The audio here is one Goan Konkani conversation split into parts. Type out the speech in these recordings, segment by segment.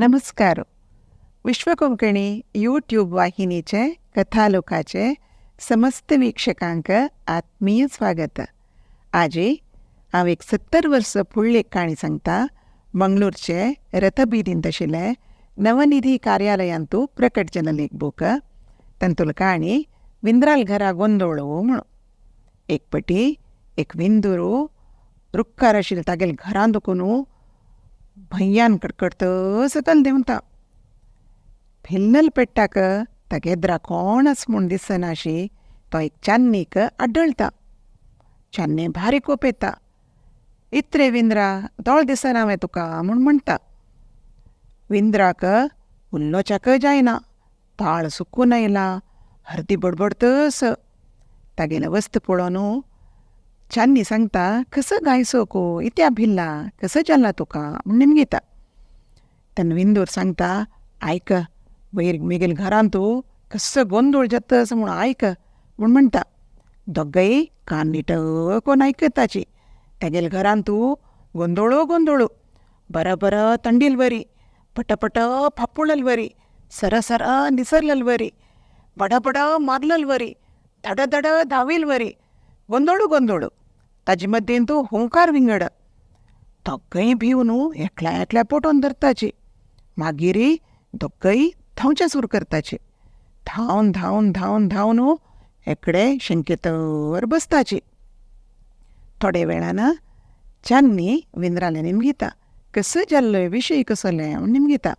नमस्कार. विश्वकोंकणी यूट्यूब वाहिनीचे कथालोकाचे समस्त वीक्षकांक आत्मीय स्वागत. आजी हांव एक 70 वर्सां फुडली एक काणी सांगता. मंगळूरचे रथबीदींत आशिल्ले नवनिधी कार्यालयांतू प्रकट जाल्लें एक बूक. तांतूल काणी विंद्राल घरा गोंदोळो म्हणून. एक पटी एक विंदुरू रुक्कार आशिल्ले तागेले घरांत दुखून भंयान कडकडत सकयल देंवता. भिल्लल पेट्टाक तागे येद्रा कोण आसा म्हूण दिसना अशी तो एक चान्नीक आड्डळटा. चान्नें भारी कोप येता. इतरे विंद्रा दोळ दिसना हांवें तुका म्हूण म्हणटा. विंद्राक उल्लोच्याकय जायना, ताळ सुकून आयला, हर्दी बडबडतस. तागेलें वस्त पळोवन चान्नी सांगता, कसो गायसो को इत्या भिल्ला कसो जाला तुका म्हूण निमगिता. तेन्ना विंदूर सांगता, आयक वयर मेगेल घरांत कसो गोंदोळ जाता असो म्हूण आयक म्हूण म्हणटा. दोगय कान निटकोन आयकताची. तेगेल घरांत गोंदोळो गोंदोळो, बरबर थंडील वरी, पटपट फापुळल वरी, सरसर निसरलल वरी, बडबड मारलल वरी, धड धड धांवील वरी, गोंदोळू गोंदोळू. ताजे मदें तूं हुंकार विंगड. दोगय भिवन एकल्या एकल्या पोटोवन धरताची. मागीर दोगय धांवचें सुरू करताची. धांवन धांवन धांवन धांवन एकडे शंकेतर बसताची. थोडे वेळान चान्नी विंद्राले निमगिता, कसो जाल्लो विशय कसले म्हूण निमगिता.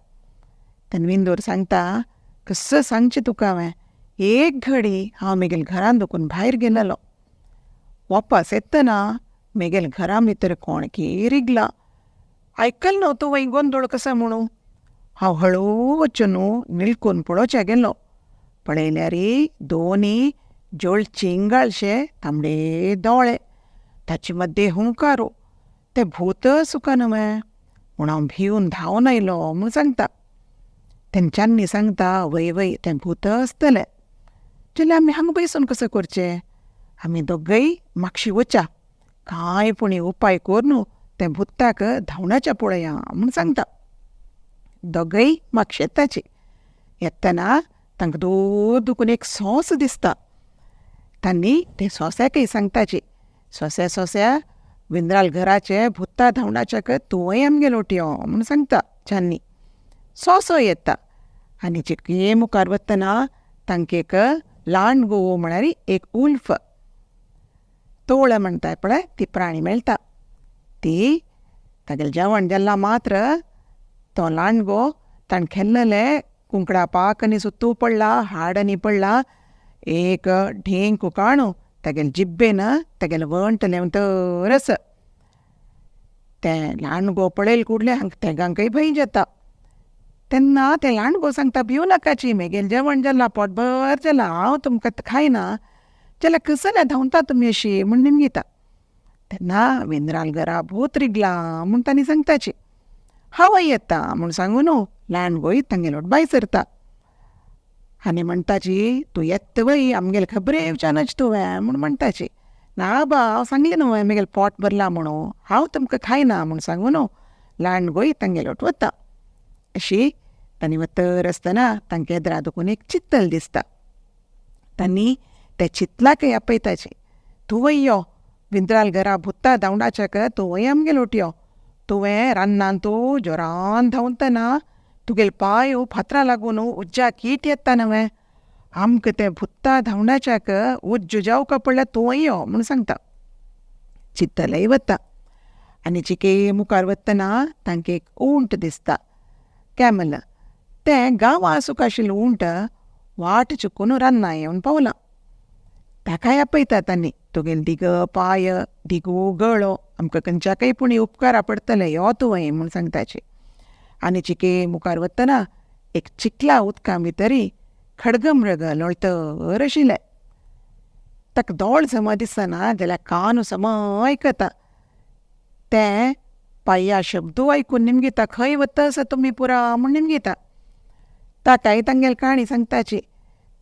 तेन्ना विंदूर सांगता, कसो सांगचें तुका हांवें, एक घडी हांव मेगेल घरांत दुखून भायर गेलेलो. वापस येतना मेगेल घरा भितर कोण की रिगला. आयकल न्हू तूं वय गोंदोळ कसो म्हणू. हांव हळू वचून निलकून पळोवच्या गेलो. पळयल्यार दोनी जोळची इंगाळशे तांबडे दोळे, ताचे मद्दे हुंकारो. तें भूत सुका न्हय म्हूण हांव भिवन धांवन आयलो म्हूण सांगता. तेंच्यांनी सांगता, वय वय तें भूत आसतलें. जाल्यार आमी हांगा बैसून कसो करचें? आमी दोगय मागशी वच्या, कांय पूण उपाय करून तें भुताक धांवणाचें पळया म्हूण सांगता. दोगय मागशे येताची. येतना तांकां दूर दुखून एक सोंस दिसता. तांणी ते सोंस्याकय सांगताची, सोंस्या सोंस्या विंद्राल घराचे भुत्ता धांवणाच्याक तूंय आमगेलो यो म्हूण सांगता चान्नी. सोंसो येता आनी चिके मुखार वतना तांकां एक लांड गोवो म्हळ्यार एक उल्फ तोळ म्हणटाय पळय ती प्राणी मेळटा. ती तागेलें जेवण जालां मात्र तो लांडगो ताणें खेल्लेलें कुंकडा पाक आनी सुत्तू पडला, हाड आनी पडला, एक ढेंक काणू तागेले जिब्बेन तागेलें वंट लेंवतर आसा. तें लांडगो पळयल कुडलें हांकां तेगांकय भंय जाता. तेन्ना तें लांडगो सांगता, भिवू नाकाची, मेगेलें जेवण जालां, पोटभर जालां, हांव तुमकां खायना, जाल्यार कसलें धांवता तुमी अशी म्हूण निमगिता. तेन्ना विंद्राल घरा भूत रिगलां म्हूण तांणी सांगताची. हांवय येता म्हूण सांगून लांडगोय तांगेलो भायर सरता. आनी म्हणटाची, तूं येता वय आमगेले खबरे येवच्यानच तुवें म्हूण म्हणटाची. ना बा, हांव सांगलें न्हू मेगेलें पोट भरलां म्हणून, हांव तुमकां खायना म्हूण सांगून लांडगोय तांगेलो वता. अशी तांणी वतर आसतना तांकां येद्रा दुखून एक चित्तल दिसता. तांणी त्या चितलाकय आपयताची, तूंय यो विंद्राल घरा भुत्ता धांवडाच्याक तूंय आमगेलो यो. तुवें रान्नांत तूं जोरान धांवतना तुगेले पांय फातरा लागून उज्जा कीट येता न्हय, आमकां तें भुत्ता धांवडाच्याक उज्जो जावका पडल्यार तूंय यो म्हूण सांगता. चित्तलय वता आनी चिके मुखार वतना तांकां एक उंट दिसता, कॅमल. तें गांवां सुका आशिल्लें उंट वाट चुकून रान्ना येवन पावलां. ताकाय आपयता तांणी, तुगेले दिग पांय दिगू गळो आमकां खंयच्याकय पूण उपकारा पडटलें, यो तुवें म्हूण सांगताची. आनी चिके मुखार वतना एक चिखला उदका भितरी खडगमृग लोळतर आशिल्लें. ताका दोळ सम दिसना जाल्यार कान सम आयकता. तें पांया शब्दू आयकून निमगिता, खंय वता आसा तुमी पुरा म्हूण निमगिता. ताकाय तांगेली काणी सांगताची.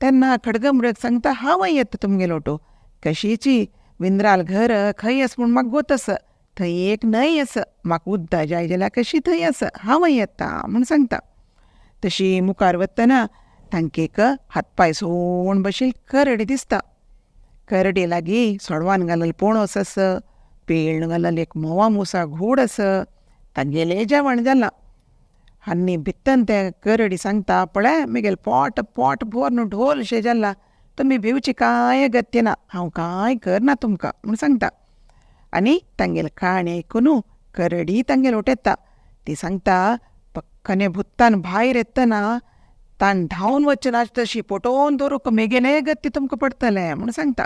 तेन्ना खडगमृग सांगता, हांवय येता तुमगेलो ओटो. कशीची विंद्राल घर खंय आसा म्हूण म्हाका गोत आसा, थंय एक न्हंय आसा, म्हाका उद्दां जाय जाल्यार कशी थंय आसा, हांवय येता म्हूण सांगता. तशी मुखार वतना तांकां एक हातपांय सोण बशिल्ली करडी दिसता. करडी लागीं सोडवान घालल पणस आसा, पेळ्ण घालल एक म्होंवा मुसा घूड आसा, तांगेलें जेवण जालां. आनी भित्तन तें करडी सांगता, पळय म्हगेलें पोट पोट भरून ढोलशें जालां, तुमी भिवची कांय अगत्य ना, हांव कांय करना तुमकां म्हूण सांगता. आनी तांगेली काणी आयकून करडी तांगेले वटेन येता. ती सांगता, पक्कने भुत्तान भायर येतना ताण धांवन वचचें ना तशी पोटोवन दवरूंक मेगेलें गत्य तुमकां पडटलें म्हूण सांगता.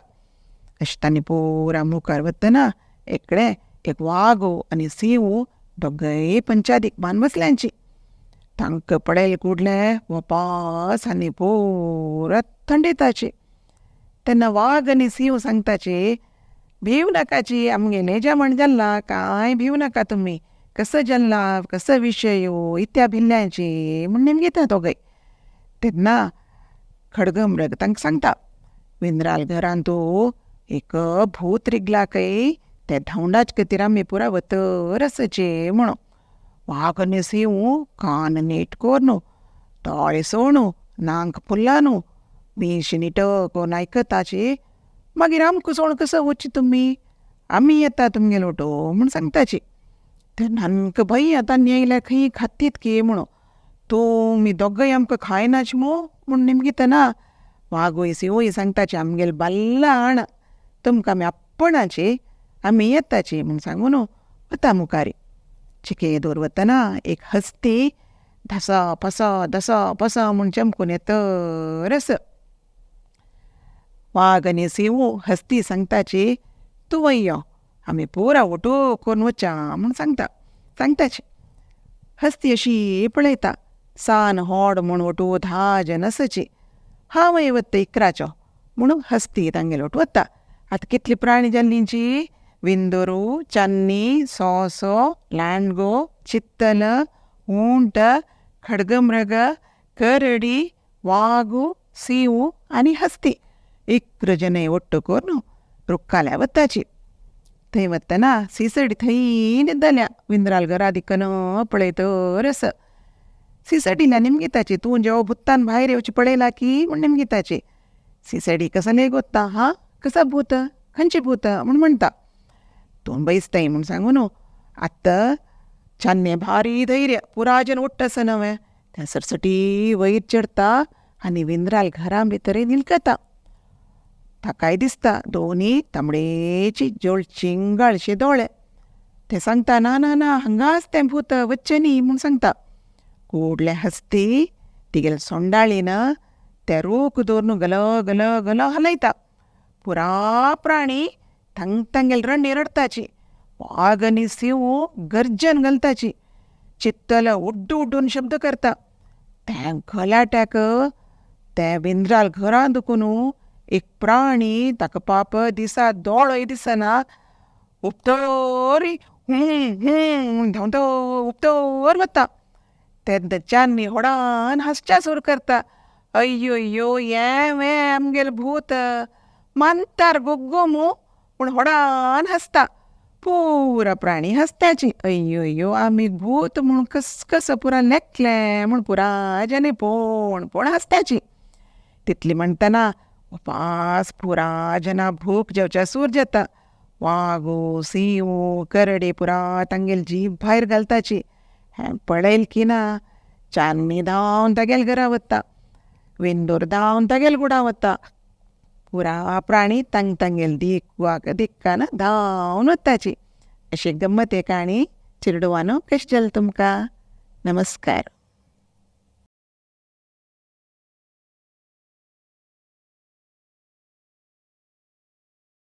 अशें तांणी पुरा मुखार वतना एकडे एक वाग आनी सिंव दोगय पंचादीक बांद बसल्यांची. तांकां पळयले कूडले वपास आनी पुरा थंडेताची. तेन्ना वाग आनी सिंव सांगताची, भिव नाकाची, आमगेलें जेवण जालां, कांय भिव नाका तुमी, कसो जालां कसो विशय इत्या भिल्ल्यांची म्हूण निमगिता दोगय. तेन्ना खडगमृग तांकां सांगता, विंद्राल घरांतू एक भूत रिगला खंय, तें धांवडाच खातीर आमी पुरा वतर आसचे म्हणून. वाग आनी सिंव कान नीट करून, दोळे सोणू, नाक फुल्लानू, मीश निटक आयकताची, मागीर आमकां सोण कसो वचचे तुमी, आमी येता तुमगेले वटो म्हूण सांगताची. तेन्ना आमकां भंय आतां येयल्यार खंय खातीत की म्हणून, तुमी दोगय आमकां खायनाश मू म्हूण निमगितना वागूय सिंवूय सांगताची, आमगेले बाल्ला आण, तुमकां आमी आपणाची आमी येताची म्हूण सांगून वता मुखारी. चिके दूर वतना एक हस्ती धसा फसा धसा फसा म्हूण चमकून येतर आसा. वाग आनी सिंव हस्ती सांगताची, तूं यो, आमी पुरा ओटो करून वच्या म्हूण सांगता सांगताची. हस्ती अशी पळयता, सान होड म्हूण ओटू 10 जन आसाची, हांवय वता इकराचो म्हणून हस्ती तांगेले वट वता. आतां कितली प्राणी जाल्लींची? विंदोरू, चान्नी, सोंसो, लांडगो, चित्तल, उंट, खडगमृग, करडी, वागू, सिंव आनी हस्ती. 11 जनय ಒಟ್ಟು करून रुक्काल्या वताची. थंय वतना सिसडी थंय न्हिदल्या, विंद्राल घरा दिकन पळयतर आसा. सिसडीला निमगिताची, तूं जेव भुत्तान भायर येवची पळयला की म्हूण निमगिताची. सिसडी कसलें गोत्ता हा, कसो भूत, खंयची भूत म्हूण म्हणटा. तूं बैसताय म्हूण सांगून आतां चान्नें भारी धैर्य पुरा जन उट्ट आसा नवें तें सरसटी वयर चडता आनी विंद्राल घरा भितरय निलकता. ताकाय दिसता दोनी तांबडेची जोळ चिंगाळशे दोळे. तें सांगता, ना ना ना, हांगाच तें भूत, वच्चें न्ही म्हूण सांगता. कूडलें हस्ती तिगेले सोंडाळीन तें रूख दवरून गल गल गल हालयता. पुरा प्राणी तांग तांगेले रण्णी रडताची. वाग आनी सिंव गर्जन घालताची. चित्तल उड्डू उड्डून शब्द करता. तें गलाट्याक तें विंद्राल घरांत दुखून एक प्राणी ताका पाप दिसा दोळोय दिसना, उपतरी हूं हूं धांवतो उपतर वता. तेन्ना चान्नी व्हडान हांसच्या सुरू करता. अय्यो अय्यो हें वें आमगेलें भूत, मानतार गोग्गो मू, पूण व्हडान हांसता. पुरा प्राणी हांसताची. अय्यो अय्यो आमी भूत म्हूण कस कसो पुरा लेखलें म्हूण पुरा जनी पोण पोण हांसताची. तितली म्हणटना उपास पुरा जना भूक जेवच्या सूर जाता. वागो, सिंव, करडे पुरा तांगेली जीब भायर घालताची. हें पळयल की ना चान्नी धांवन तागेले घरा वता, विंदोर धांवन तागेले गुडा वता. पुरा प्राणी तांग तांगेले दिक दिक्कान धांवन वताची. अशी गम्मत ही काणी चेरडुवांनो, कशें जालें तुमकां? नमस्कार.